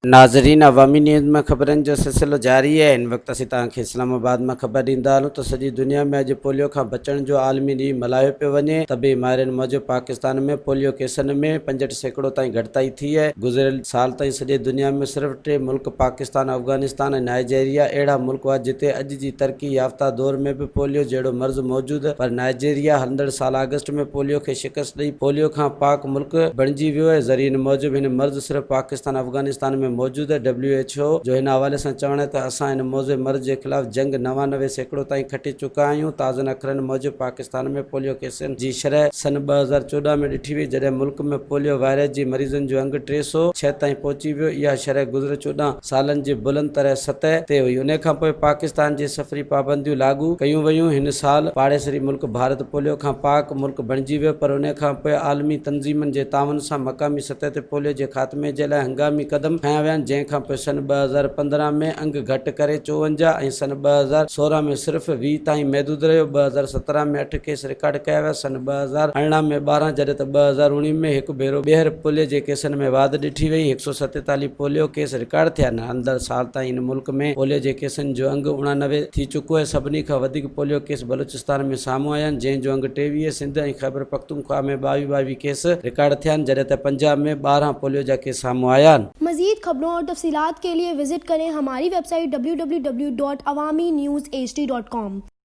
ناظرين عوامي نيوز مان خبرن جو سلسلو جاري آهي هن وقت اسين توهان کي اسلام آباد مان خبر ڏيندا هلون ته سڄي دنيا ۾ اڄ پوليو کان بچڻ جو عالمي ڏينهن ملهايو پيو وڃي طبي ماهرين موجب پاڪستان ۾ پوليو ڪيسن ۾ 65% تائين گهٽتائي ٿي آهي گذريل سال تائين سڄي دنيا ۾ صرف ٽي ملڪ پاڪستان افغانستان ۽ نائجيريا اهڙا ملڪ هئا جتي اڄ جي ترقي يافته دور ۾ به پوليو جهڙو مرض موجود پر نائجيريا هلندڙ سال آگسٽ ۾ پوليو کي شڪست ڏئي پوليو کان پاڪ ملڪ بڻجي ويو آهي ذريعن موجب هن مرض صرف پاڪستان افغانستان ۾ موجود آهي ڊبليو ايڇ او جو هن حوالي سان چوڻ آهي ته اسان هن موذي مرض جي خلاف جنگ 99% تائين کٽي چڪا آهيون تازن اکرن موجب پاڪستان ۾ پوليو ڪيسن جي شرح سن 2014 ۾ ڏٺي وئي جڏهن ملڪ ۾ پوليو وائرس جي مريضن جو انگ 306 تائين پهچي ويو اها شرح گذريل 14 سالن جي بلند تر سطح تي هئي. انهي کان پوء پاڪستان جي سفري پابنديون لاڳو ڪيون ويون. هن سال پاڙيسري ملڪ ڀارت پوليو کان پاڪ ملڪ بڻجي ويو پر انهي کان پوء عالمي تنظيمن جي تعاون سان مقامي سطح تي پوليو جي خاتمي جي لاء هنگامي قدم کنيا ويا آهن جنهن کان پوء سن 2015 ۾ انگ گهٽ ڪري 54 ۽ سن 2016 ۾ صرف 20 تائين محدود رهيو. 2017 ۾ اٺ ڪيس رڪارڊ ڪيا ويا، سن 2018 ۾ 12 جڏهن ته 2019 ۾ هڪ ڀيرو ٻيهر پوليو جي ڪيسن ۾ واڌ ڏٺي وئي، 147 پوليو ڪيس رڪارڊ ٿيا آهن، هلندڙ سال تائين هن ملڪ ۾ پوليو جي ڪيسن جو انگ 89 ٿي چڪو آهي، سڀني کان وڌيڪ پوليو ڪيس بلوچستان ۾ سامهون آيا آهن، جنهن جو انگ 23، سنڌ ۽ خيبرپختونخواهه ۾ 22 22 ڪيس رڪارڊ ٿيا آهن، جڏهن ته پنجاب ۾ 12 پوليو جا ڪيس سامهون آيا آهن. مزيد خبرون اور تفصيلات کے لئے وزٽ ڪرين ھماري ويب سائيٽ www.awamiNewsHD.com.